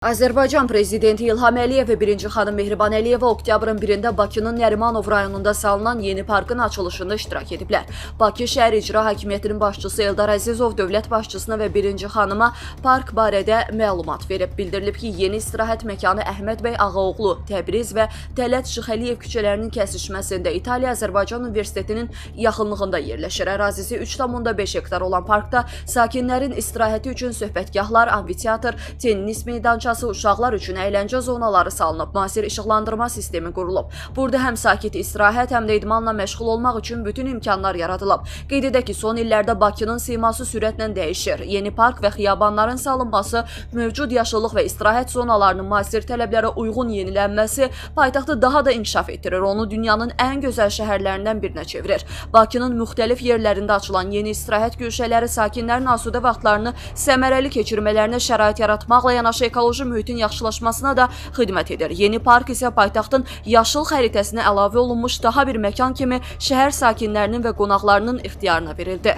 Azərbaycan prezidenti İlham Əliyev və birinci xanım Mehriban Əliyeva oktyabrın 1-də Bakının Nərimanov rayonunda salınan yeni parkın açılışında iştirak ediblər. Bakı şəhər İcra Hakimiyyətinin başçısı Eldar Əzizov dövlət başçısına və birinci xanıma park barədə məlumat verib. Bildirilib ki, yeni istirahət məkanı Əhməd bəy Ağaoğlu, Təbriz və Tələt Şıxəliyev küçələrinin kəsişməsində İtaliya Azərbaycan Universitetinin yaxınlığında yerləşir. Ərazisi 3,5 hektar olan parkda sakinlərin istirahəti üçün söhbətgahlar, amfiteatr, tennis meydançası, uşaqlar üçün əyləncə zonaları salınıb, müasir işıqlandırma sistemi qurulub. Burada həm sakit istirahət, həm də idmanla məşğul olmaq üçün bütün imkanlar yaradılıb. Qeyd edək ki, son illərdə Bakının siması sürətlə dəyişir. Yeni park və xiyabanların salınması, mövcud yaşıllıq və istirahət zonalarının müasir tələblərə uyğun yenilənməsi paytaxtı daha da inkişaf etdirir, onu dünyanın ən gözəl şəhərlərindən birinə çevirir. Bakının müxtəlif yerlərində açılan yeni istirahət güşələri sakinlərin asudə vaxtlarını səmərəli keçirmələrinə şərait yaratmaqla yanaşı ekoloji mühitin yaxşılaşmasına da xidmət edir. Yeni park isə paytaxtın yaşıl xəritəsinə əlavə olunmuş daha bir məkan kimi şəhər sakinlərinin və qonaqlarının ixtiyarına verildi.